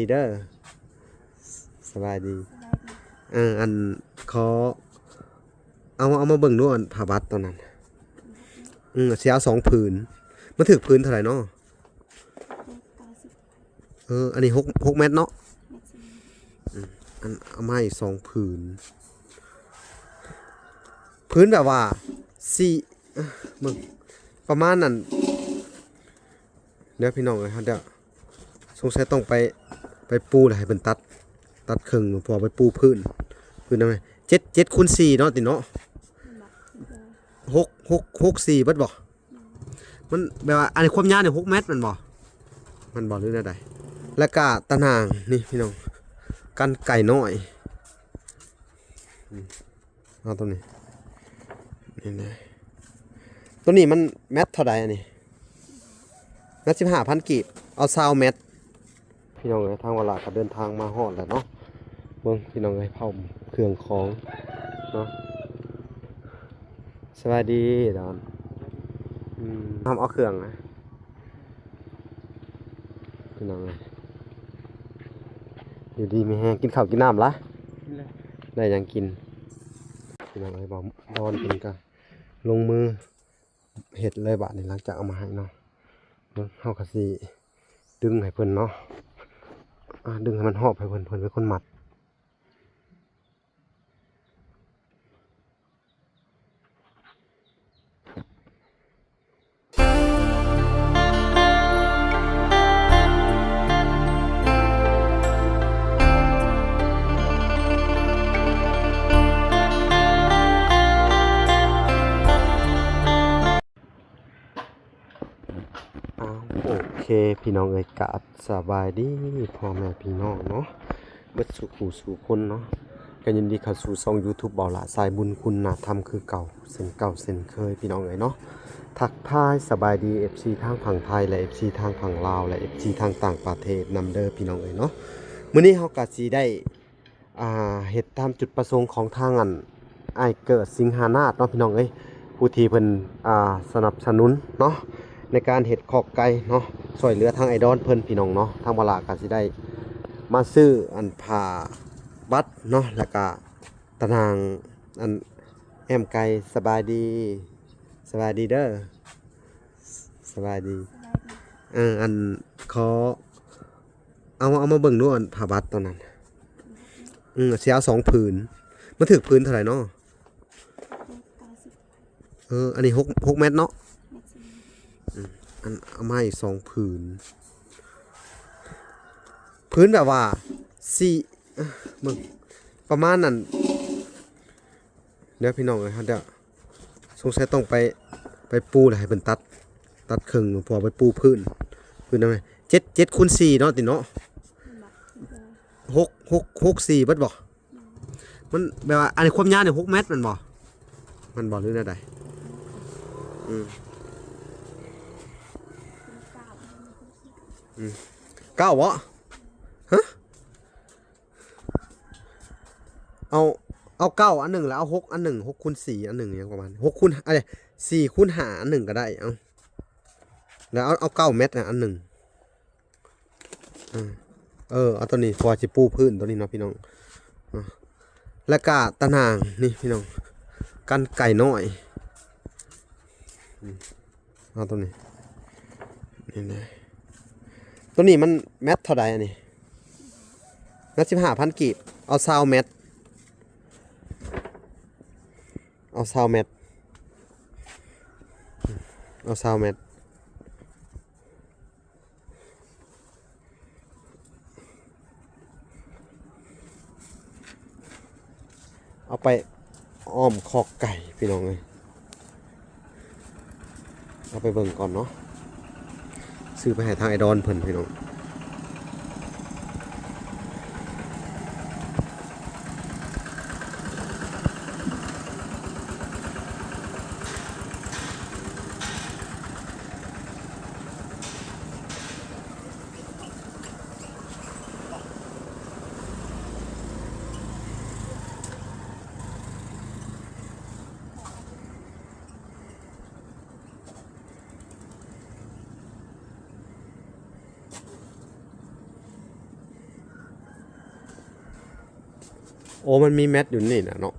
ດີເດີ ສະບາຍດີ. ເອີ ອັນ ຂໍ ເອົາ ເອົາມາເບິ່ງດູ ອັນ ຜ້າບັດໂຕນັ້ນ. ອືມ ຊິເອົາສອງຜືນ. ມັນຖືກຜືນເທົ່າໃດເນາະ? ເອີ ອັນນີ້ຫົກ ຫົກແມັດເນາະ. ອືມ ອັນ ເອົາມາອີກສອງຜືນ. ຜືນແບບວ່າ ສີ່ ເບິ່ງ ປະມານນັ້ນ. ເດີພີ່ນ້ອງເອີຍ ເຮົາຈະ ສົງໄສຕ້ອງໄປ ໄປປູແລ້ວໃຫ້ເພິ່ນຕັດ ຕັດເຄິ່ງ ເພາະວ່າໄປປູພື້ນ ພື້ນນັ້ນ ເຈັດ ເຈັດຄູນສີ່ເນາະ ຕິເນາະ. ຫົກ ຫົກ ຫົກສີ່ເບິດບໍ່? ມັນແບບວ່າ ອັນນີ້ຄວາມຍາວນີ້ຫົກແມັດແມ່ນບໍ່? ແມ່ນບໍ່ ຫຼືແນວໃດ? ແລ້ວກະຕາໜ່າງນີ້ພີ່ນ້ອງ ກັນໄກ່ນ້ອຍ ອືມ ເອົາໂຕນີ້ ນີ້ນະ ໂຕນີ້ມັນແມັດເທົ່າໃດອັນນີ້? ແມັດສິບຫ້າພັນກີບ ເອົາຊາວແມັດ. ພີ່ນ້ອງເອີຍ ທາງວາລະກໍເດີນທາງມາຮອດແລ້ວເນາະ. ເບິ່ງພີ່ນ້ອງເອີຍ ພ້ອມເຄື່ອງຂອງເນາະ. ສະບາຍດີດອນ ອືມ ທຳເອົາເຄື່ອງນະ ພີ່ນ້ອງເອີຍ ຢູ່ດີມີແຮງ ກິນເຂົ້າກິນນ້ຳລະ? ກິນແລ້ວ. ໄດ້ຫຍັງກິນ? ພີ່ນ້ອງເອີຍ ບ່າວດອນເພິ່ນກໍລົງມື ເຮັດເລີຍບາດນີ້ ຫຼັງຈາກເອົາມາໃຫ້ເນາະ. ເບິ່ງ ເຮົາກໍຊິດຶງໃຫ້ເພິ່ນເນາະ ອາ ດຶງໃຫ້ມັນຮອບໃຫ້ເພິ່ນ ເພິ່ນເປັນຄົນມັດ. ອ້າວ ໂອເຄ ພີ່ນ້ອງເອີຍ ກາບສະບາຍດີພໍ່ແມ່ພີ່ນ້ອງເນາະ ເບິດສູ່ຜູ້ສູ່ຄົນເນາະ. ກໍຍິນດີເຂົ້າສູ່ຊ່ອງຢູທູບ ເບົາຫຼ້າສາຍບຸນຄຸນນະທຳຄືເກົ່າ ເຊັ່ນເກົ່າເຊັ່ນເຄີຍ ພີ່ນ້ອງເອີຍເນາະ. ທັກທາຍສະບາຍດີເອັຟຊີທາງຝັ່ງໄທ ແລະ ເອັຟຊີທາງຝັ່ງລາວ ແລະ ເອັຟຊີທາງຕ່າງປະເທດນຳເດີ ພີ່ນ້ອງເອີຍເນາະ. ມື້ນີ້ເຮົາກໍຊິໄດ້ ອ່າ ເຮັດຕາມຈຸດປະສົງຂອງທາງ ອັນ ອ້າຍເກີດ ສິງຫານາດເນາະ ພີ່ນ້ອງເອີຍ ຜູ້ທີ່ເພິ່ນ ອ່າ ສະໜັບສະໜູນເນາະ ໃນການເຮັດຄອກໄກ່ເນາະ ຊ່ວຍເຫຼືອທາງອ້າຍດອນເພິ່ນ ພີ່ນ້ອງເນາະ. ທາງວາລະກໍຊິໄດ້ມາຊື້ ອັນ ຜ້າບັດເນາະ ແລ້ວກະຕາໜ່າງ ອັນ ແອ້ມໄກ່. ສະບາຍດີ ສະບາຍດີເດີ ສະບາຍດີ. ເອີ ອັນ ຂໍ ເອົາ ເອົາມາເບິ່ງດູ ອັນ ຜ້າບັດໂຕນັ້ນ. ອືມ ຊິເອົາສອງຜືນ. ມັນຖືກຜືນເທົ່າໃດເນາະ? ເອີ ອັນນີ້ຫົກ ຫົກແມັດເນາະ. ອືມ ອັນ ເອົາມາອີກສອງຜືນ. ຜືນແບບວ່າ ສີ່ ເບິ່ງ ປະມານນັ້ນ. ເດີພີ່ນ້ອງເອີຍ ເຮົາຈະ ສົງໄສຕ້ອງໄປ ໄປປູແລ້ວໃຫ້ເພິ່ນຕັດ ຕັດເຄິ່ງ ເພາະວ່າໄປປູພື້ນ ພື້ນນັ້ນ ເຈັດ ເຈັດຄູນສີ່ເນາະ ຕິເນາະ. ຫົກ ຫົກ ຫົກສີ່ເບິດບໍ່? ມັນແບບວ່າ ອັນນີ້ຄວາມຍາວນີ້ຫົກແມັດແມ່ນບໍ່? ແມ່ນບໍ່ ຫຼືແນວໃດ? ອືມ ອືມ ເກົ້າບໍ່? ຮະ? ເອົາ ເອົາເກົ້າອັນໜຶ່ງ ແລ້ວເອົາຫົກອັນໜຶ່ງ ຫົກຄູນສີ່ອັນໜຶ່ງ ຫຍັງປະມານ ຫົກຄູນ ເອີ ສີ່ຄູນຫ້າອັນໜຶ່ງກໍໄດ້. ເອົາ ແລ້ວເອົາ ເອົາເກົ້າແມັດນະອັນໜຶ່ງ. ເອີ ເອີ ເອົາໂຕນີ້ ເພາະວ່າຊິປູພື້ນໂຕນີ້ເນາະ ພີ່ນ້ອງ. ເອີ ແລ້ວກະຕາໜ່າງນີ້ ພີ່ນ້ອງ ກັນໄກ່ນ້ອຍ. ອືມ ເອົາໂຕນີ້ ນີ້ນະ ໂຕນີ້ມັນແມັດເທົ່າໃດອັນນີ້? ແມັດສິບຫ້າພັນກີບ ເອົາຊາວແມັດ ເອົາຊາວແມັດ ເອົາຊາວແມັດ. ເອົາໄປອ້ອມຄອກໄກ່ ພີ່ນ້ອງເອີຍ ເອົາໄປເບິ່ງກ່ອນເນາະ ຊື້ໄປໃຫ້ທາງໄອ້ດອນເພິ່ນ ພີ່ນ້ອງ. ອ ໂອ້ ມັນມີແມັດຢູ່ນີ້ນະເນາະ.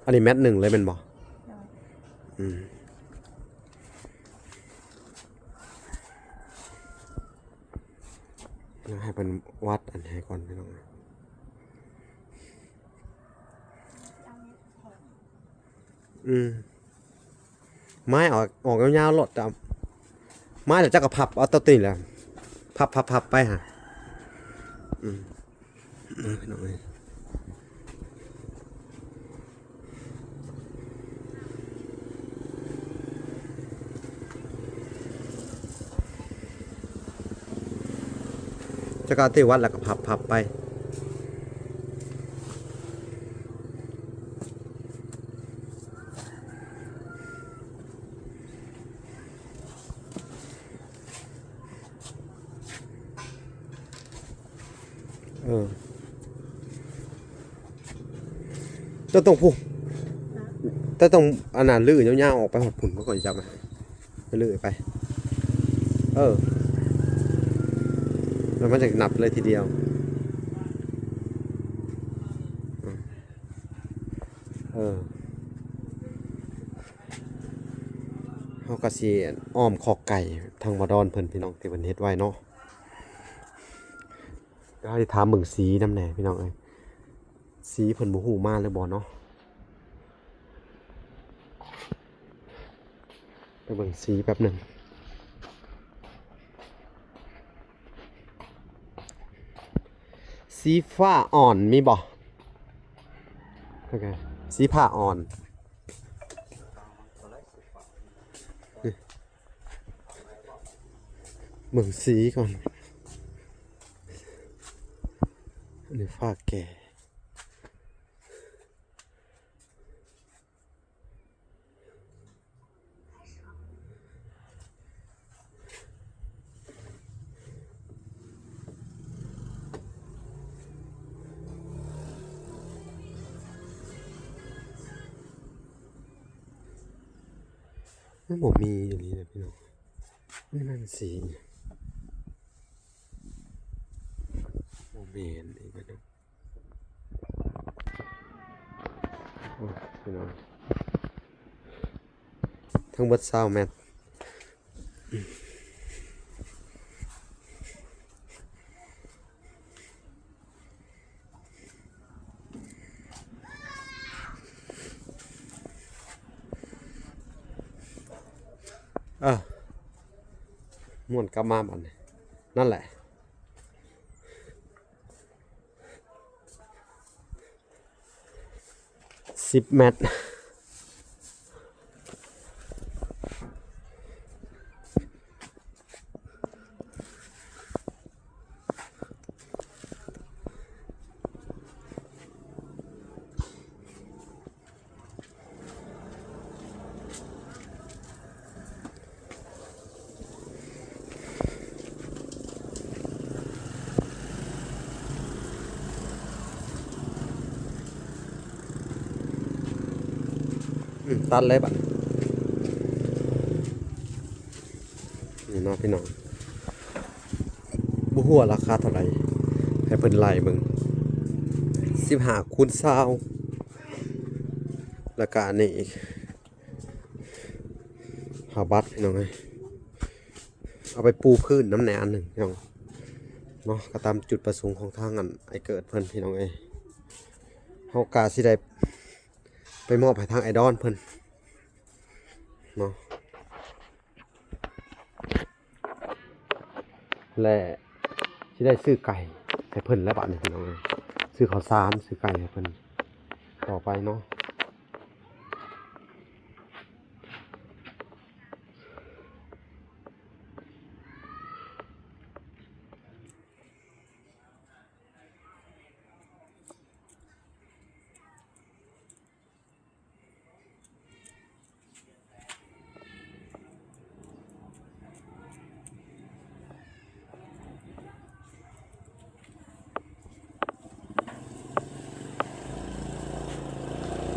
ອັນນີ້ແມັດໜຶ່ງເລີຍແມ່ນບໍ່? ໂດຍ. ອືມ ໃຫ້ເພິ່ນວັດອັນໃຫ້ກ່ອນພີ່ນ້ອງ. ອືມ ໄມ້ອອກ ອອກຍາວໆໂລດ. ໄມ້ແລ້ວເຈົ້າກໍພັບເອົາໂຕນີ້ແຫຼະ ພັບໆໆໄປຫາ. ອືມ ເອີ ພີ່ນ້ອງເອີຍ ເຈົ້າກໍເອົາໂຕວັດແລ້ວກໍພັບໆໄປ. ເອີ ເຈົ້າຕ້ອງ ພຸ້ນ ເຈົ້າຕ້ອງອັນນັ້ນ ຮື້ຍາວໆອອກໄປຮອດພຸ້ນ ມັນກໍຈະຈັບ ໄປເລື້ອຍໄປ ເອີ ແລ້ວມັນຈະນັບເລີຍທີດຽວ. ເອີ ເຮົາກໍຊິອ້ອມຄອກໄກ່ທາງບ່າວດອນເພິ່ນ ພີ່ນ້ອງ ທີ່ເພິ່ນເຮັດໄວ້ເນາະ. ດຽວເຮົາຊິຖາມເບິ່ງສີນຳແດ່ ພີ່ນ້ອງເອີຍ ສີເພິ່ນບໍ່ຮູ້ມາຫຼືບໍ່ເນາະ. ໄປເບິ່ງສີແປັບໜຶ່ງ. ສີຟ້າອ່ອນມີບໍ່? ໂອເຄ ສີຟ້າອ່ອນ. ເບິ່ງສີກ່ອນ ອັນນີ້ຟ້າແກ່. ມັນບໍ່ມີອີ່ຫຼີເດ້ພີ່ນ້ອງ. ນີ້ມັນສີ ບໍ່ແມ່ນອີກແລ້ວ. ໂອ້ຍ ພີ່ນ້ອງ ທັງເບິດຊາວແມັດ. ເອີ ມ້ວນກັບມາບັດນີ້ ນັ້ນແຫຼະ. ສິບແມັດ. ອືມ ຕັດເລີຍບັດນີ້ ນີ້ເນາະພີ່ນ້ອງ. ບໍ່ຮູ້ວ່າລາຄາເທົ່າໃດ ໃຫ້ເພິ່ນໄລ່ເບິ່ງ ສິບຫ້າຄູນຊາວ ແລ້ວກະອັນນີ້ອີກ ຫ້າບາດ ພີ່ນ້ອງເອີຍ. ເອົາໄປປູພື້ນນຳແດ່ອັນໜຶ່ງ ພີ່ນ້ອງເນາະ. ກໍຕາມຈຸດປະສົງຂອງທາງອັນອ້າຍເກີດເພິ່ນ ພີ່ນ້ອງເອີຍ. ເຮົາກະຊິໄດ້ໄປມອບໃຫ້ທາງອ້າຍດອນເພິ່ນເນາະ. ແລະ ຊິໄດ້ຊື້ໄກ່ໃຫ້ເພິ່ນແລ້ວບາດນີ້ ພີ່ນ້ອງເອີຍ. ຊື້ເຂົ້າສານ ຊື້ໄກ່ໃຫ້ເພິ່ນຕໍ່ໄປເນາະ. ອ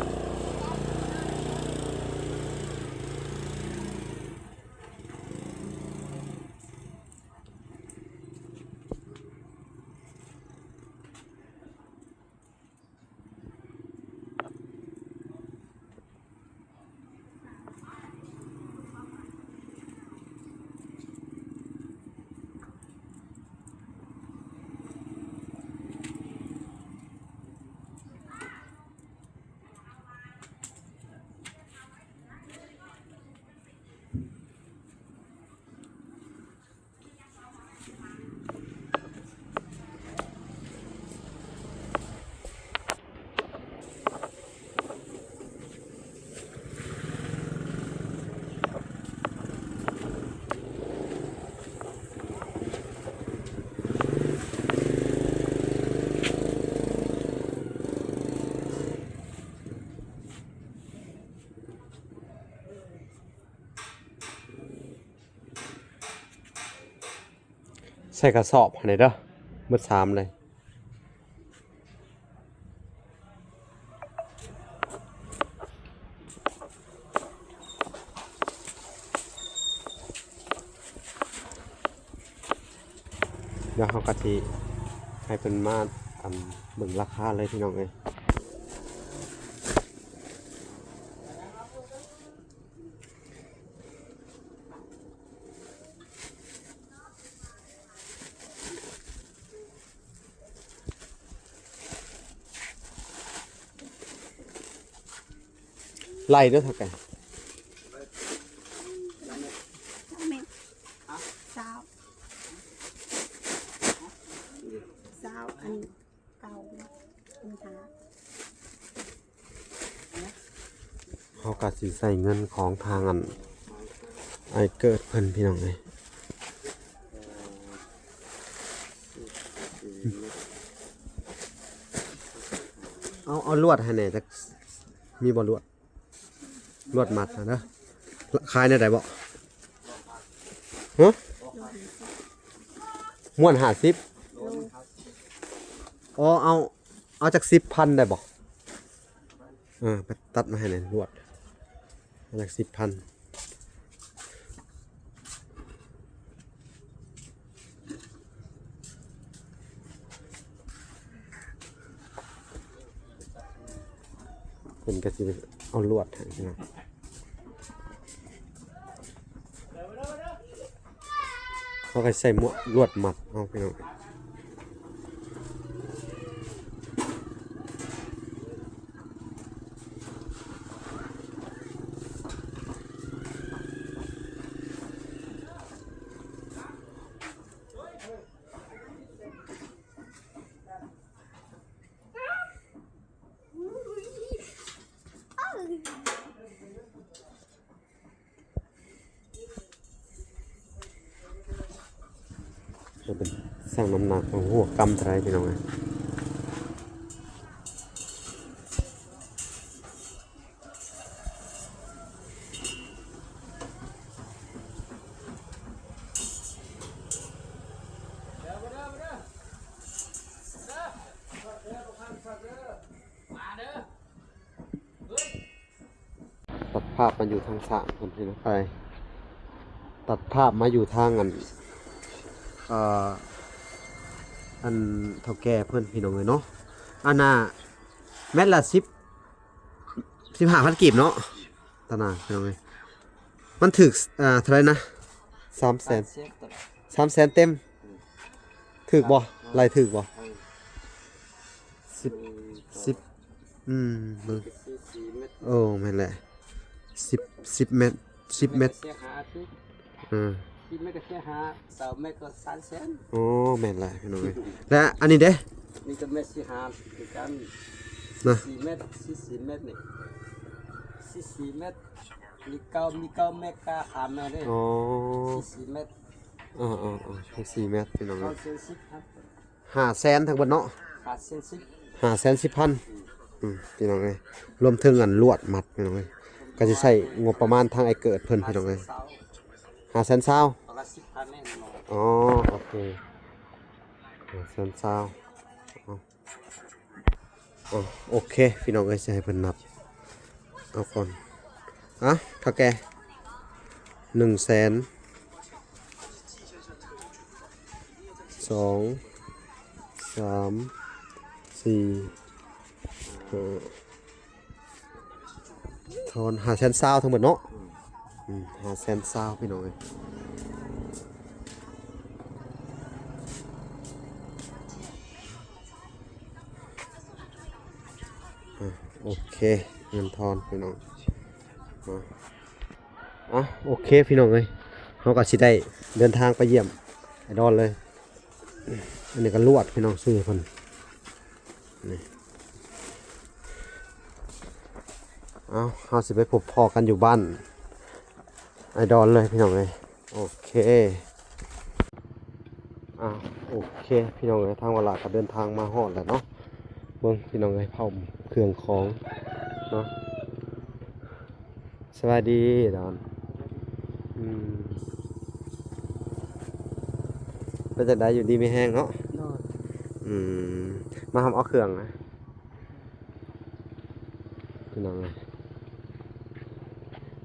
ໃສ່ກະສອບໃຫ້ແດ່ເດີ ໝົດສາມເລີຍ. ດຽວເຮົາກະຊິໃຫ້ເພິ່ນມາ ອັນ ເບິ່ງລາຄາເລີຍພີ່ນ້ອງເອີຍ. ໄລ່ເດີເຖົ້າແກ່ ຊາວ ຊາວ ອັນ ເກົ້າ ອັນຫ້າ. ເຮົາກະຊິໃຊ້ເງິນຂອງທາງອັນ ອ້າຍເກີດເພິ່ນພີ່ນ້ອງເອີຍ. ເອົາ ເອົາລວດໃຫ້ແດ່ຈັກ ມີບໍ່ລວດ? ລວດມັດຫັ້ນເດີ ຂາຍແນວໃດເບາະ? ຮະ? ມ້ວນຫ້າສິບ. ອໍ ເອົາ ເອົາຈັກສິບພັນໄດ້ບໍ່? ເອີ ໄປຕັດມາໃຫ້ແດ່ລວດ ເອົາຈັກສິບພັນ. ເພິ່ນກະຊິເອົາລວດໃຫ້ພີ່ນ້ອງ ເຮົາກະຊິໃຊ້ມວກລວດມັດເອົາພີ່ນ້ອງ. ເປັນຊັ່ງນ້ຳໜັກ ໂອ້ໂຫ ກຳເທົ່າໃດພີ່ນ້ອງເອີຍ. ຕັດພາບມາຢູ່ທາງຊ້າງເພິ່ນພີ່ນ້ອງ ໄປ ຕັດພາບມາຢູ່ທາງອັນ ເອີ ອັນເຖົ້າແກ່ເພິ່ນພີ່ນ້ອງເອີຍເນາະ. ອັນນ່າ ແມັດລະສິບ ສິບຫ້າພັນກີບເນາະ ຕາໜ່າງພີ່ນ້ອງເອີຍ. ມັນຖືກ ເອີ ເທົ່າໃດນະ? ສາມແສນ ສາມແສນເຕັມ. ຖືກບໍ່? ໄລ່ຖືກບໍ່? ສິບ ສິບ ອືມ ເບິ່ງ ໂອ້ ແມ່ນແຫຼະ ສິບ ສິບແມັດ ສິບແມັດ ເອີ ສິບແມັດກະແຄ່ຫ້າ ຊາວແມັດກະສາມແສນ. ໂອ້ ແມ່ນຫຼາຍພີ່ນ້ອງເອີຍ. ແລະ ອັນນີ້ເດ? ນີ້ກະແມັດສີ່ຫ້າຄືກັນນະ ສີ່ແມັດ ສີ່ສີ່ແມັດນີ້ ສີ່ສີ່ແມັດ ມີເກົ້າ ມີເກົ້າແມັດກະຫ້າແມັດເດ້. ອໍ ສີ່ສີ່ແມັດ ເອີໆໆ ສີ່ແມັດພີ່ນ້ອງເອີຍ. ຫ້າແສນທັງເບິດເນາະ ຫ້າແສນສິບ ຫ້າແສນສິບພັນ ອືມ ພີ່ນ້ອງເອີຍ. ລວມເຖິງອັນລວດມັດພີ່ນ້ອງເອີຍ ກະຊິໃຊ້ງົບປະມານທາງອ້າຍເກີດເພິ່ນພີ່ນ້ອງເອີຍ ຫ້າແສນຊາວ. ອໍ ໂອເຄ ຫ້າແສນຊາວ. ອໍ ໂອເຄພີ່ນ້ອງເອີຍ ຊິໃຫ້ເພິ່ນນັບເອົາກ່ອນ. ອ່ະ ເຖົ້າແກ່ ໜຶ່ງແສນ ສອງ ສາມ ສີ່ ຫ້າ ທອນ ຫ້າແສນຊາວທັງໝົດເນາະ. ອືມ ຫ້າແສນຊາວພີ່ນ້ອງເອີຍ. ອ່ະ ໂອເຄ ເງິນທອນພີ່ນ້ອງ. ອ່ະ ໂອເຄພີ່ນ້ອງເອີຍ ເຮົາກະຊິໄດ້ເດີນທາງໄປຢ້ຽມໄອດອນເລີຍ. ອັນນີ້ກະລວດພີ່ນ້ອງ ຊື້ໃຫ້ເພິ່ນນີ້. ເອົາ ເຮົາຊິໄປພົບພໍ້ກັນຢູ່ບ້ານໄອດອນເລີຍພີ່ນ້ອງເອີຍ. ໂອເຄ ອ່າ ໂອເຄພີ່ນ້ອງເອີຍ ທາງວາລະກະເດີນທາງມາຮອດແລ້ວເນາະ. ເບິ່ງພີ່ນ້ອງເອີຍ ເຜົາເຄື່ອງຂອງເນາະ. ສະບາຍດີດອນ. ອືມ ໄປ ເປັນຈັ່ງໃດ ຢູ່ດີມີແຮງເນາະ? ໂດຍ. ອືມ ມາຮັບເອົາເຄື່ອງນະ ພີ່ນ້ອງເອີຍ.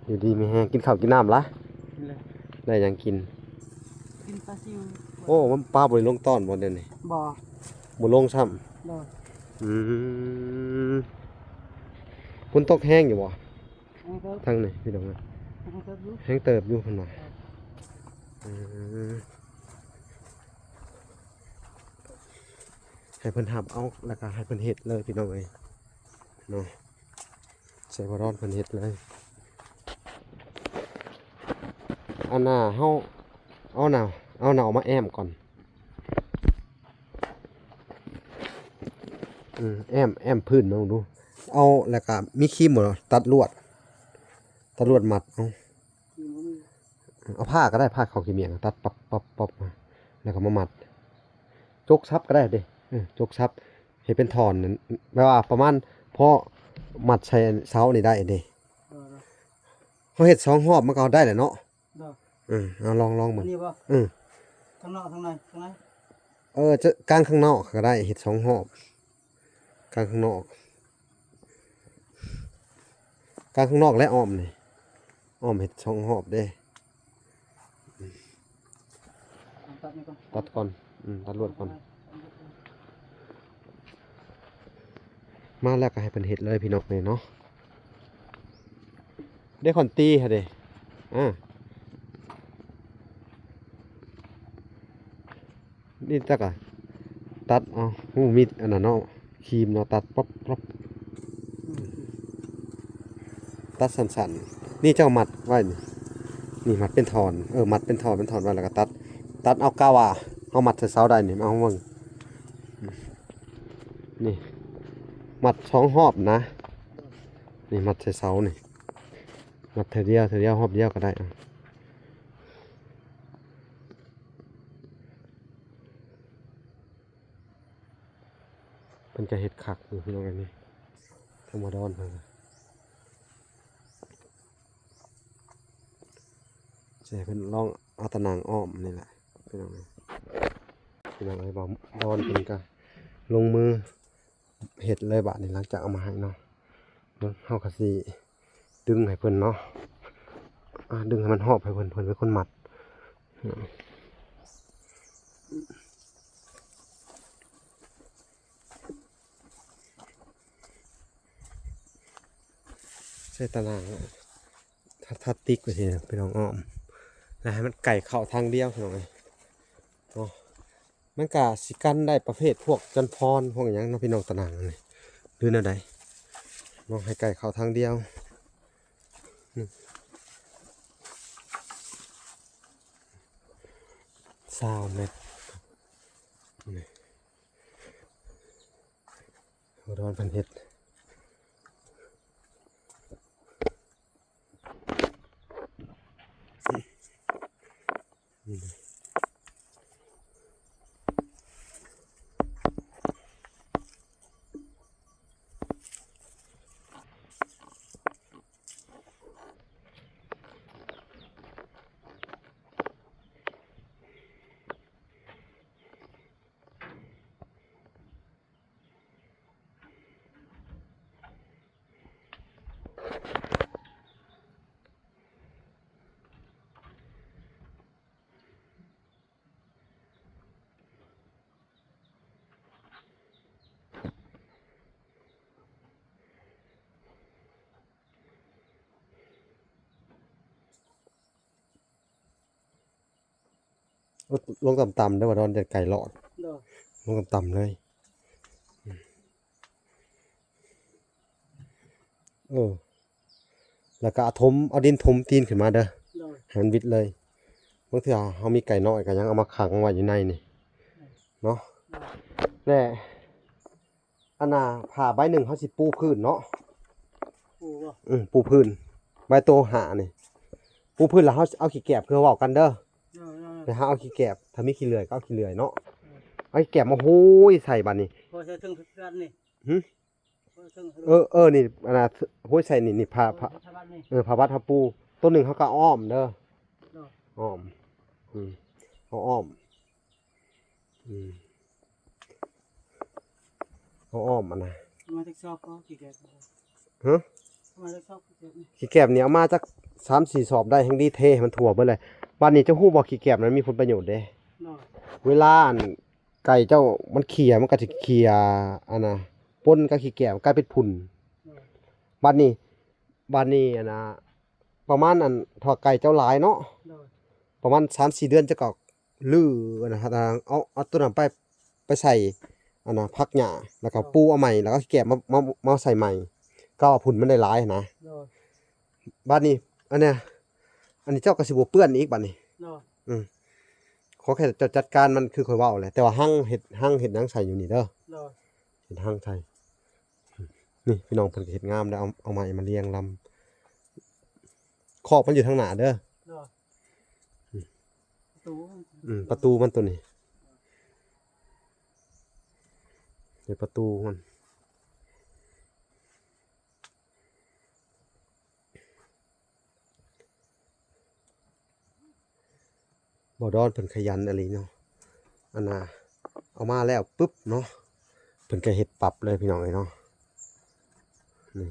ຢູ່ດີມີແຮງ ກິນເຂົ້າກິນນ້ຳລະ? ກິນແລ້ວ. ໄດ້ຫຍັງກິນ? ກິນປາຊິວ. ໂອ້ ມັນປາບໍ່ໄດ້ລົງຕອນບໍ່ດຽວນີ້? ບໍ່ ບໍ່ລົງຊ້ຳ. ໂດຍ. ອືມ ຝົນຕົກແຮງຢູ່ບໍ່? ແຮງເຕີບ. ທາງນີ້ພີ່ນ້ອງເອີຍ ແຮງເຕີບຢູ່. ແຮງເຕີບຢູ່ເພິ່ນວ່າ. ເອີ ໃຫ້ເພິ່ນຮັບເອົາ ແລ້ວກໍໃຫ້ເພິ່ນເຮັດເລີຍພີ່ນ້ອງເອີຍເນາະ. ໃສ່ບ່າວດອນເພິ່ນເຮັດເລີຍ. ອັນນ່າ ເຮົາເອົາໜ້າ ເອົາໜ້າອອກມາແອ້ມກ່ອນ. ອືມ ແອ້ມ ແອ້ມພື້ນມາເບິ່ງດູ. ເອົາ ແລ້ວກໍມີຄີມບໍ່? ຕັດລວດ ຕັດລວດມັດເອົາ. ເອົາຜ້າກໍໄດ້ ຜ້າເຂົ້າຂີ້ໝ້ຽງ ຕັດປັບໆໆ ແລ້ວກໍມາມັດ. ຈົກສັບກໍໄດ້ເດ້. ເອີ ຈົກສັບ ເຮັດເປັນທ່ອນນັ້ນ ແບບວ່າປະມານພໍມັດໃສ່ເສົານີ້ໄດ້ເດ້. ເອີ ເຮົາເຮັດສອງຮອບມັນກໍໄດ້ແຫຼະເນາະ. ໂດຍ. ເອີ ເອົາລອງ ລອງເບິ່ງ. ອັນນີ້ບໍ່? ເອີ ທາງນອກ ທາງໃນ ທາງໃນ. ເອີ ຈະ ກາງຂ້າງນອກກໍໄດ້ ເຮັດສອງຮອບ ກາງຂ້າງນອກ ກາງຂ້າງນອກ ແລະ ອ້ອມນີ້ ອ້ອມເຮັດສອງຮອບເດ້. ຕັດນີ້ກ່ອນ ຕັດກ່ອນ. ອືມ ຕັດລວດກ່ອນ. ມາແລ້ວກໍໃຫ້ເພິ່ນເຮັດເລີຍພີ່ນ້ອງເອີຍເນາະ. ເດ້ ຄອນຕີຫັ້ນເດ້. ອ່າ ນີ້ຕະກະຕັດເອົາ. ໂອ້ ມີອັນນັ້ນເນາະ ຄີມເນາະ ຕັດປັບໆ ຕັດສັ້ນໆ. ນີ້ເຈົ້າມັດໄວ້ນີ້ ນີ້ມັດເປັນທ່ອນ. ເອີ ມັດເປັນທ່ອນ ເປັນທ່ອນໄວ້ ແລ້ວກໍຕັດ ຕັດເອົາ ກະວ່າເຮົາມັດໃສ່ເສົາໄດ້ນີ້. ເອົາເບິ່ງ ນີ້ມັດສອງຮອບນະ. ນີ້ມັດໃສ່ເສົານີ້ ມັດເທື່ອດຽວ ເທື່ອດຽວ ຮອບດຽວກໍໄດ້. ເພິ່ນກໍເຮັດຄັກຢູ່ພີ່ນ້ອງເອີຍນີ້ ທາງບ່າວດອນເພິ່ນ. ຊິໃຫ້ເພິ່ນລອງເອົາຕາໜ່າງອ້ອມນີ້ແຫຼະພີ່ນ້ອງເອີຍ. ພີ່ນ້ອງເອີຍ ບ່າວດອນເພິ່ນກໍລົງມືເຮັດເລີຍບາດນີ້ ຫຼັງຈາກເອົາມາໃຫ້ເນາະ. ເບິ່ງ ເຮົາກໍຊິດຶງໃຫ້ເພິ່ນເນາະ. ອ່າ ດຶງໃຫ້ມັນຮອບໃຫ້ເພິ່ນ ເພິ່ນເປັນຄົນມັດ. ໃສ່ຕາໜ່າງ ທັດ ທັດຕິກໄວ້ຊີ້ນະພີ່ນ້ອງ ອ້ອມ ແລ້ວໃຫ້ມັນໄກ່ເຂົ້າທາງດຽວພີ່ນ້ອງເອີຍເນາະ. ມັນກະຊິກັນໄດ້ປະເພດພວກຈັນພອນ ພວກຫຍັງເນາະພີ່ນ້ອງ ຕາໜ່າງນີ້ ຫຼືແນວໃດເນາະ. ໃຫ້ໄກ່ເຂົ້າທາງດຽວ ຊາວແມັດນີ້ ບ່າວດອນເພິ່ນເຮັດ. ລົງຕ່ຳໆເດີ ວ່າດອນ ຢ້ານໄກ່ລອດ. ໂດຍ. ລົງຕ່ຳໆເລີຍ. ເອີ ແລ້ວກໍເອົາຖົມ ເອົາດິນຖົມຕີນຂຶ້ນມາເດີ. ໂດຍ. ໃຫ້ມັນວິດເລີຍ. ບາງເທື່ອເຮົາມີໄກ່ນ້ອຍກໍຍັງເອົາມາຂັງໄວ້ຢູ່ໃນນີ້ເນາະ. ໂດຍ. ແລະ ອັນນ່າ ຜ້າໃບໜຶ່ງເຮົາຊິປູພື້ນເນາະ. ປູບໍ່? ອື ປູພື້ນ. ໃບໂຕຫ້ານີ້ ປູພື້ນ ແລ້ວເຮົາເອົາຂີ້ແກບ ຄືເວົ້າກັນເດີ. ໂດຍໆໆ. ແລ້ວເຮົາເອົາຂີ້ແກບ ຖ້າມີຂີ້ເລື່ອຍກໍເອົາຂີ້ເລື່ອຍເນາະ. ໂດຍ. ເອົາຂີ້ແກບມາໂຮຍໃສ່ບາດນີ້. ໂຮຍໃສ່ເທິງເຮືອນນີ້. ຫື? ໂຮຍເທິງ ເອີ ເອີ ນີ້ ອັນນ່າ ໂຮຍໃສ່ນີ້ ນີ້ ຜ້າ ໂຮຍໃສ່ຜ້າບັດນີ້. ເອີ ຜ້າບັດເຮົາປູ ໂຕໜຶ່ງເຮົາກໍອ້ອມເດີ. ໂດຍ. ອ້ອມ ອື ເຮົາອ້ອມ. ອືມ ເອົາອ້ອມອັນນະ ເອົາມາຈັກຊອບກໍຂີ້ແກບ ຮະ ເອົາມາຈັກຊອບຂີ້ແກບນີ້ ຂີ້ແກບນີ້ເອົາມາຈັກສາມສີ່ຊອບໄດ້ ແຮ່ງດີເທໃຫ້ມັນທົ່ວເບິດເລີຍ. ບາດນີ້ເຈົ້າຮູ້ບໍ່ ຂີ້ແກບນັ້ນມີຜົນປະໂຫຍດເດ້ ໂດຍ ເວລາອັນ ໄກ່ເຈົ້າມັນເຄຍ ມັນກໍຊິເຄຍອັນນະ ປົນກັບຂີ້ແກບ ກາຍເປັນຝຸ່ນ ໂດຍ ບາດນີ້ ບາດນີ້ອັນນະ ປະມານອັນ ຖ້າໄກ່ເຈົ້າຫຼາຍເນາະ ໂດຍ ປະມານສາມສີ່ເດືອນ ເຈົ້າກໍຮື້ອັນນະ ເອົາ ເອົາໂຕນັ້ນໄປ ໄປໃສ່ອັນນະ ຜັກຫຍ້າ ແລ້ວກໍ ໂດຍ ປູເອົາໃໝ່ ແລ້ວກໍຂີ້ແກບມາ ມາ ມາໃສ່ໃໝ່ ກໍວ່າຝຸ່ນມັນໄດ້ຫຼາຍຫັ້ນນະ ໂດຍ ບາດນີ້ອັນເນີ້ຍ ອັນນີ້ເຈົ້າກໍຊິບໍ່ເປື້ອນອີກບາດນີ້ ໂດຍ ອືມ ຂໍແຄ່ເຈົ້າຈັດການມັນຄືຂ້ອຍເວົ້າແຫຼະ ແຕ່ວ່າຮັງເຮັດ ຮັງເຮັດຫຍັງໃສ່ຢູ່ນີ້ເດີ ໂດຍ ເຮັດຮັງໃສ່ ນີ້ພີ່ນ້ອງ ເພິ່ນກໍເຮັດງາມແລ້ວ ເອົາ ເອົາໄມ້ມາລຽງລຳ ຄອກມັນຢູ່ທາງໜ້າເດີ ໂດຍ ອືມ ປະຕູມັນ ອືມ ປະຕູມັນໂຕນີ້ ເຮັດປະຕູມັນ. ບ່າວດອນເພິ່ນຂະຫຍັນອີ່ຫຼີເນາະ ອັນນ່າ ເອົາມາແລ້ວປຶບເນາະ ເພິ່ນກໍເຮັດປັບເລີຍພີ່ນ້ອງເອີຍເນາະ ນີ້.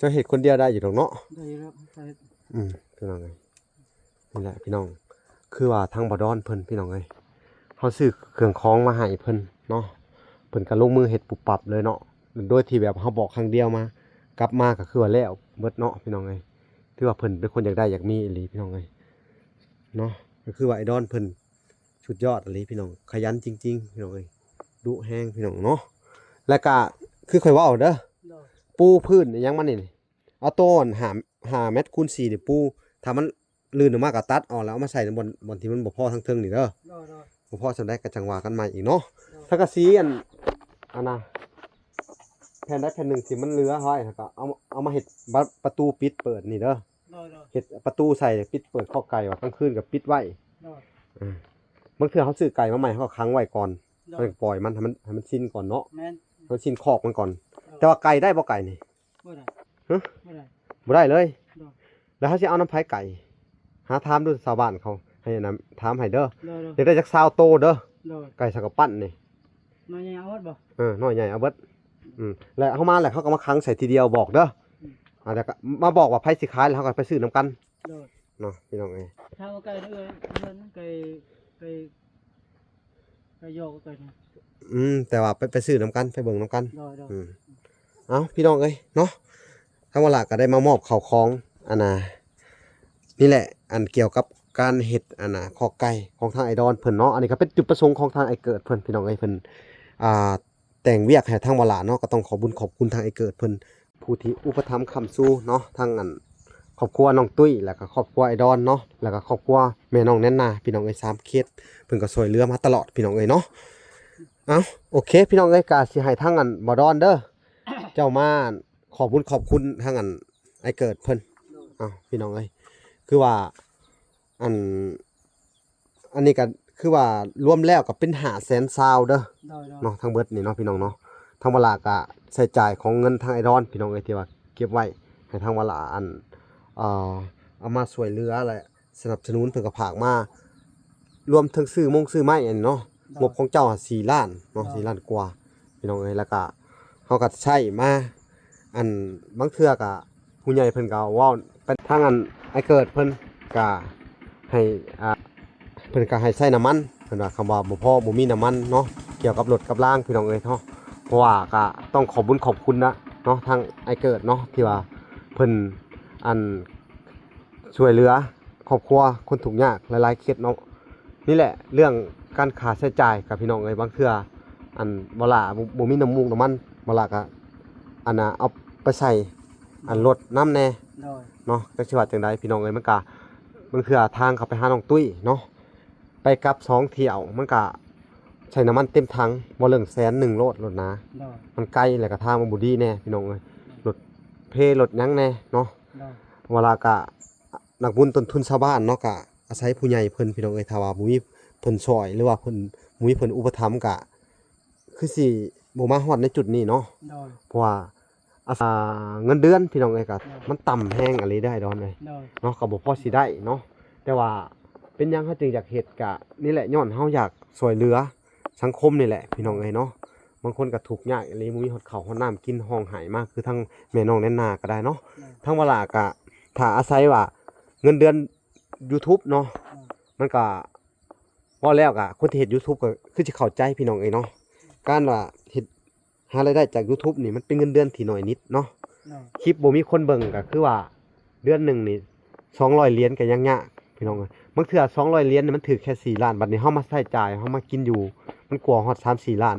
ເຈົ້າເຮັດຄົນດຽວໄດ້ຢູ່ດອກເນາະ? ໄດ້ຢູ່ແລ້ວ ໄດ້. ອືມ ພີ່ນ້ອງເອີຍ ນີ້ແຫຼະພີ່ນ້ອງ ຄືວ່າທາງບ່າວດອນເພິ່ນ ພີ່ນ້ອງເອີຍ ເຮົາຊື້ເຄື່ອງຂອງມາໃຫ້ເພິ່ນເນາະ ເພິ່ນກໍລົງມືເຮັດປຸບປັບເລີຍເນາະ ໂດຍທີ່ແບບເຮົາບອກຄັ້ງດຽວມາ ກັບມາກໍຄືວ່າແລ້ວເບິດເນາະ ພີ່ນ້ອງເອີຍ ຖືວ່າເພິ່ນເປັນຄົນຢາກໄດ້ຢາກມີອີ່ຫຼີ ພີ່ນ້ອງເອີຍເນາະ ກໍຄືວ່າໄອ້ດອນເພິ່ນ ສຸດຍອດອີ່ຫຼີພີ່ນ້ອງ ຂະຫຍັນຈິງໆ ພີ່ນ້ອງເອີຍ ດຸແຮງພີ່ນ້ອງເນາະ ແລ້ວກະຄືຂ້ອຍເວົ້າເດີ ໂດຍ ປູພື້ນອີ່ຫຍັງມັນນີ້ ເອົາໂຕອັນຫ້າ ຫ້າແມັດຄູນສີ່ນີ້ປູ ຖ້າມັນລື່ນອອກມາກໍຕັດອອກ ແລ້ວເອົາມາໃສ່ບ່ອນ ບ່ອນທີ່ມັນບໍ່ພໍທາງເທິງນີ້ເດີ ໂດຍໆ ບໍ່ພໍສ່ຳໃດກໍຈັ່ງວ່າກັນໃໝ່ອີກເນາະ ໂດຍ ສັງກະສີອັນ ອັນນະ ແຜ່ນໃດແຜ່ນໜຶ່ງທີ່ມັນເຫຼືອໄວ້ ແລ້ວກໍເອົາ ເອົາມາເຮັດປະ ປະຕູປິດເປີດນີ້ເດີ ໂດຍໆ ເຮັດປະຕູໃສ່ ປິດເປີດຄອກໄກ່ ວ່າກາງຄືນກໍປິດໄວ້ ໂດຍ ເອີ ບາງເທື່ອເຮົາຊື້ໄກ່ມາໃໝ່ ເຮົາກໍຂັງໄວ້ກ່ອນ ໂດຍ ເຮົາກໍປ່ອຍມັນໃຫ້ມັນ ໃຫ້ມັນຊິນກ່ອນເນາະ ແມ່ນ ໃຫ້ມັນຊິນຄອກມັນກ່ອນ ໂດຍ ແຕ່ວ່າໄກ່ໄດ້ບໍ່ ໄກ່ນີ້? ບໍ່ໄດ້ ຮະ? ບໍ່ໄດ້ ບໍ່ໄດ້ເລີຍ ໂດຍ ແລ້ວເຮົາຊິເອົານຳໃຜໄກ່? ຫາຖາມດູຊາວບ້ານເຂົາ ໃຫ້ອັນນັ້ນຖາມໃຫ້ເດີ ໂດຍໆ ຢາກໄດ້ຈັກຊາວໂຕເດີ ໂດຍ ໄກ່ສັງກະປັ້ນນີ້ ນ້ອຍໃຫຍ່ເອົາເບິດບໍ່? ເອີ ນ້ອຍໃຫຍ່ເອົາເບິດ ອືມ ແລ້ວເຮົາມາແລ້ວເຮົາກໍມາຂັງໃສ່ທີດຽວບອກເດີ ອືມ ອ່າ ແລ້ວກໍມາບອກວ່າໃຜຊິຂາຍ ແລ້ວເຮົາກໍໄປຊື້ນຳກັນ ໂດຍ ເນາະ ພີ່ນ້ອງເອີຍ ຖ້າວ່າໄກ່ເອີ ເຮືອນໄກ່ ໄກ່ ໄກ່ຢອກໄກ່ນະ ອືມ ແຕ່ວ່າໄປ ໄປຊື້ນຳກັນ ໄປເບິ່ງນຳກັນ ໂດຍໆ ອືມ ເອົ້າ ພີ່ນ້ອງເອີຍເນາະ ທາງວາລະກໍໄດ້ມາມອບເຂົ້າຂອງ ອັນນ່າ ນີ້ແຫຼະ ອັນກ່ຽວກັບການເຮັດ ອັນນ່າ ຄອກໄກ່ຂອງທາງໄອ້ດອນເພິ່ນເນາະ ອັນນີ້ກໍເປັນຈຸດປະສົງຂອງທາງໄອ້ເກີດເພິ່ນ ພີ່ນ້ອງເອີຍ ເພິ່ນ ອ່າ ແຕ່ງວຽກໃຫ້ທາງວາລະເນາະ ກໍຕ້ອງຂອບບຸນຂອບຄຸນທາງໄອ້ເກີດເພິ່ນ ຜູ້ທີ່ອຸປະຖຳຄ້ຳຊູເນາະ ທັງອັນຄອບຄົວນ້ອງຕຸ້ຍ ແລ້ວກໍຄອບຄົວໄອ້ດອນເນາະ ແລ້ວກໍຄອບຄົວແມ່ນ້ອງແນນນາ ພີ່ນ້ອງເອີຍ ສາມເຂດ ເພິ່ນກໍຊ່ວຍເຫຼືອມາຕະຫຼອດ ພີ່ນ້ອງເອີຍເນາະ ເອົ້າ ໂອເຄ ພີ່ນ້ອງເອີຍ ກໍຊິໃຫ້ທາງອັນບ່າວດອນເດີ ເຈົ້າມາ ຂອບບຸນຂອບຄຸນທາງອັນອ້າຍເກີດເພິ່ນ ໂດຍ ເອົ້າ ພີ່ນ້ອງເອີຍ ຄືວ່າ ອັນ ອັນນີ້ກໍຄືວ່າລວມແລ້ວກໍເປັນຫ້າແສນຊາວເດີ ໂດຍໆ ເນາະ ທັງເບິດນີ້ເນາະ ພີ່ນ້ອງເນາະ ທາງວາລະກໍໃຊ້ຈ່າຍຂອງເງິນທາງອ້າຍດອນ ພີ່ນ້ອງເອີຍ ທີ່ວ່າເກັບໄວ້ໃຫ້ທາງວາລະ ອັນ ເອີ ເອົາມາຊ່ວຍເຫຼືອ ແລະ ສະໜັບສະໜູນ ເພິ່ນກໍຝາກມາ ລວມເຖິງຊື້ມົງຊື້ໄມ້ອັນນີ້ເນາະ ໂດຍ ງົບຂອງເຈົ້າຫ້າສີ່ລ້ານເນາະ ໂດຍ ສີ່ລ້ານກວ່າ ພີ່ນ້ອງເອີຍ ແລ້ວກະເຮົາກະໃຊ້ມາ ອັນ ບາງເທື່ອກະຜູ້ໃຫຍ່ເພິ່ນກະເວົ້າໄປທາງອັນອ້າຍເກີດເພິ່ນກະໃຫ້ ອ່າ ເພິ່ນກະໃຫ້ໃຊ້ນ້ຳມັນ ເພິ່ນວ່າຄຳວ່າບໍ່ພໍ ບໍ່ມີນ້ຳມັນເນາະ ກ່ຽວກັບລົດກັບລາງ ພີ່ນ້ອງເອີຍເນາະ. ເພາະວ່າກະຕ້ອງຂອບບຸນຂອບຄຸນນະເນາະ ທາງອ້າຍເກີດເນາະ ທີ່ວ່າເພິ່ນ ອັນ ຊ່ວຍເຫຼືອຄອບຄົວຄົນທຸກຍາກຫຼາຍໆເຂດເນາະ. ນີ້ແຫຼະເລື່ອງການຄ່າໃຊ້ຈ່າຍກັບ ພີ່ນ້ອງເອີຍ ບາງເທື່ອ ອັນ ບໍ່ຫຼ້າ ບໍ່ ບໍ່ມີນ້ຳມູກນ້ຳມັນ ບໍ່ຫຼ້າກະ ອັນນ່າ ເອົາໄປໃສ່ ອັນ ລົດນຳແດ່ ໂດຍ ເນາະ. ຈັກຊິວ່າຈັ່ງໃດ ພີ່ນ້ອງເອີຍ ມັນກະ ບາງເທື່ອທາງເຂົ້າໄປຫານ້ອງຕຸ້ຍເນາະ ໄປກັບສອງຖ້ຽວ ມັນກະໃຊ້ນ້ຳມັນເຕັມຖັງ ບໍ່ເລິງແສນໜຶ່ງໂລດ ລົດນາ ໂດຍ ມັນໄກ ແລ້ວກະທາງມັນບໍ່ດີແດ່ ພີ່ນ້ອງເອີຍ ໂດຍ ລົດເພ ລົດຫຍັງແດ່ເນາະ ໂດຍ ເວລາກະ ນັກບຸນຕົ້ນທຶນຊາວບ້ານເນາະ ກະອາໄສຜູ້ໃຫຍ່ເພິ່ນ ພີ່ນ້ອງເອີຍ ຖ້າວ່າບໍ່ມີເພິ່ນຊ່ອຍ ຫຼືວ່າເພິ່ນ ບໍ່ມີເພິ່ນອຸປະຖຳ ກະຄືຊິບໍ່ມາຮອດໃນຈຸດນີ້ເນາະ ໂດຍ ເພາະວ່າ ອ່າ ເງິນເດືອນ ພີ່ນ້ອງເອີຍ ກະ ໂດຍ ມັນຕ່ຳແຮງອີ່ຫຼີເດີ ອ້າຍດອນເອີຍ ໂດຍ ເນາະ ກະບໍ່ພໍຊິໄດ້ເນາະ. ແຕ່ວ່າເປັນຫຍັງເຮົາຈຶ່ງຢາກເຮັດ ກະນີ້ແຫຼະ ຍ້ອນເຮົາຢາກຊ່ວຍເຫຼືອສັງຄົມນີ້ແຫຼະ ພີ່ນ້ອງເອີຍເນາະ. ບາງຄົນກະທຸກຍາກອີ່ຫຼີ ບໍ່ມີຮອດເຂົ້າຮອດນ້ຳກິນ ຮ້ອງໄຫ້ມາ ຄືທາງແມ່ນ້ອງແນນນາກະໄດ້ເນາະ ໂດຍ ທາງວາລາກະ ຖ້າອາໄສວ່າເງິນເດືອນ YouTube ເນາະ ໂດຍ ມັນກະ ເວົ້າແລ້ວກະ ຄົນທີ່ເຮັດ YouTube ກະຄືຊິເຂົ້າໃຈ ພີ່ນ້ອງເອີຍເນາະ. ການວ່າເຮັດ ຫາລາຍໄດ້ຈາກ YouTube ນີ້ ມັນເປັນເງິນເດືອນທີ່ໜ້ອຍນິດເນາະ ໂດຍ ຄລິບບໍ່ມີຄົນເບິ່ງ ກະຄືວ່າເດືອນໜຶ່ງນີ້ ສອງຮ້ອຍຫຼຽນກະຍັງຍາກ ພີ່ນ້ອງເອີຍ. ບາງເທື່ອສອງຮ້ອຍຫຼຽນນີ້ ມັນຖືກແຄ່ສີ່ລ້ານ ບັດນີ້ເຮົາມາໃຊ້ຈ່າຍ ເຮົາມາກິນຢູ່ ມັນກວ່າຮອດສາມສີ່ລ້ານ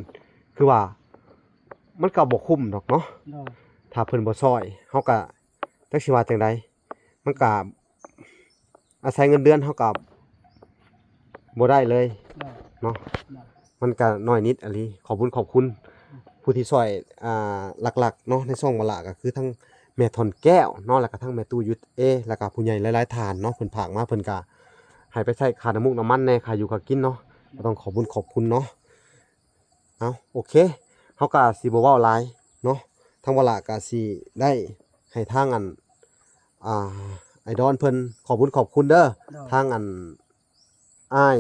ຄືວ່າມັນກະບໍ່ຄຸ້ມດອກເນາະ ໂດຍ ຖ້າເພິ່ນບໍ່ຊ່ອຍ ເຮົາກະ ຈັກຊິວ່າຈັ່ງໃດ ມັນກະອາໄສເງິນເດືອນເຮົາກະບໍ່ໄດ້ເລີຍ ໂດຍ ເນາະ ໂດຍ ມັນກະໜ້ອຍນິດອີ່ຫຼີ. ຂອບບຸນຂອບຄຸນ ອືມ ຜູ້ທີ່ຊ່ອຍ ອ່າ ຫຼັກໆເນາະ ໃນຊ່ອງວາລາກະຄືທັງແມ່ທ່ອນແກ້ວເນາະ ແລ້ວກະທັງແມ່ຕູ້ຢູເອ ແລ້ວກະຜູ້ໃຫຍ່ຫຼາຍໆທ່ານເນາະ ເພິ່ນຝາກມາ ເພິ່ນກະໃຫ້ໄປໃຊ້ຄ່ານ້ຳມູກນ້ຳມັນແດ່ ຄ່າຢູ່ຄ່າກິນເນາະ ກະຕ້ອງຂອບບຸນຂອບຄຸນເນາະ. ເອົາ ໂອເຄ ເຮົາກະຊິບໍ່ເວົ້າຫຼາຍເນາະ ທາງວາລາກະຊິໄດ້ໃຫ້ທາງ ອັນ ອ່າ ອ້າຍດອນເພິ່ນ ຂອບບຸນຂອບຄຸນເດີ ໂດຍ ທາງ ອັນ ອ້າຍ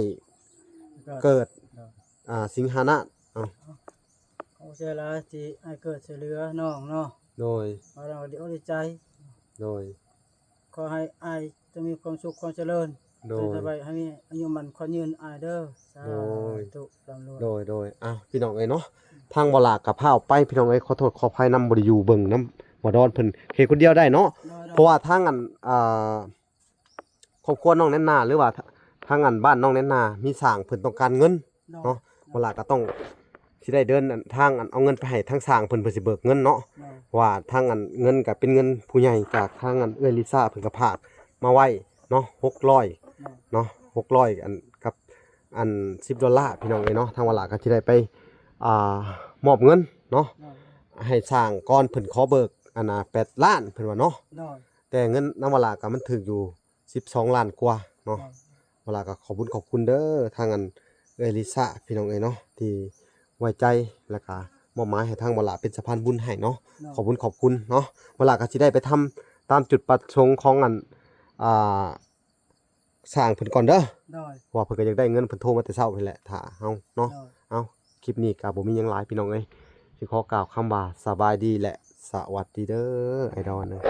ເກີດ ໂດຍ ອ່າ ສິງຫານາດ ເອົາ ຂອບໃຈຫຼາຍທີ່ອ້າຍເກີດຊ່ວຍເຫຼືອນ້ອງເນາະ ໂດຍ ເຮົາກະດີອົກດີໃຈ ໂດຍ ຂໍໃຫ້ອ້າຍຈົ່ງມີຄວາມສຸກຄວາມຈະເລີນ ໂດຍ ໃຫ້ມີອາຍຸໝັ້ນຂວັນຍືນອ້າຍເດີ ສາທຸ ໂດຍ ລ່ຳລວຍ ໂດຍ ໂດຍ ອ້າວ ພີ່ນ້ອງເອີຍເນາະ ທາງວາລາກະພາອອກໄປ ພີ່ນ້ອງເອີຍ ຂໍໂທດຂໍອະໄພນຳ ບໍ່ໄດ້ຢູ່ເບິ່ງນຳ ບໍ່ດອນເພິ່ນເຮັດຄົນດຽວໄດ້ເນາະ ໂດຍ ໂດຍ ເພາະວ່າທາງ ອັນ ອ່າ ຄອບຄົວນ້ອງແນນນາ ຫຼືວ່າທາງ ອັນ ບ້ານນ້ອງແນນນາ ມີຊ່າງເພິ່ນຕ້ອງການເງິນ ໂດຍ ເນາະ ໂດຍ ວາລາກະຕ້ອງ ຊິໄດ້ເດີນ ອັນ ທາງ ອັນ ເອົາເງິນໄປໃຫ້ທາງຊ່າງເພິ່ນ ເພິ່ນຊິເບີກເງິນເນາະ ໂດຍ ເພາະວ່າທາງ ອັນ ເງິນກະເປັນເງິນຜູ້ໃຫຍ່ ຈາກທາງ ອັນ ເອື້ອຍລິຊາເພິ່ນກະຝາກມາໄວ້ເນາະ ຫົກຮ້ອຍເນາະ ຫົກຮ້ອຍ ອັນ ກັບ ອັນ ສິບໂດລາ ພີ່ນ້ອງເອີຍເນາະ ທາງວາລາກະຊິໄດ້ໄປ ອ່າ ມອບເງິນເນາະ ໂດຍ ໃຫ້ຊ່າງກ່ອນ ເພິ່ນຂໍເບີກ ອັນນ່າ ແປດລ້ານ ເພິ່ນວ່າເນາະ ໂດຍ ແຕ່ເງິນນຳວາລາກະມັນຖືກຢູ່ ສິບສອງລ້ານກວ່າເນາະ ໂດຍ ວາລາກະຂອບບຸນຂອບຄຸນເດີ ທາງ ອັນ ເອື້ອຍລິຊາ ພີ່ນ້ອງເອີຍເນາະ ທີ່ໄວ້ໃຈ ແລ້ວກະມອບໝາຍໃຫ້ທາງວາລາເປັນສະພານບຸນໃຫ້ເນາະ ໂດຍ ຂອບບຸນຂອບຄຸນເນາະ ວາລາກະຊິໄດ້ໄປທຳຕາມຈຸດປະສົງຂອງ ອັນ ອ່າ ຊ່າງເພິ່ນກ່ອນເດີ ໂດຍ ເພາະວ່າເພິ່ນກະຢາກໄດ້ເງິນ ເພິ່ນໂທມາແຕ່ເຊົ້າພຸ້ນແຫຼະ ຖ້າເຮົາເນາະ ໂດຍ ເອົາ ຄລິບນີ້ກະບໍ່ມີຫຍັງຫຼາຍ ພີ່ນ້ອງເອີຍ ຊິຂໍກ່າວຄຳວ່າສະບາຍດີ ແລະ ສະຫວັດດີເດີ ອ້າຍດອນເອີຍ.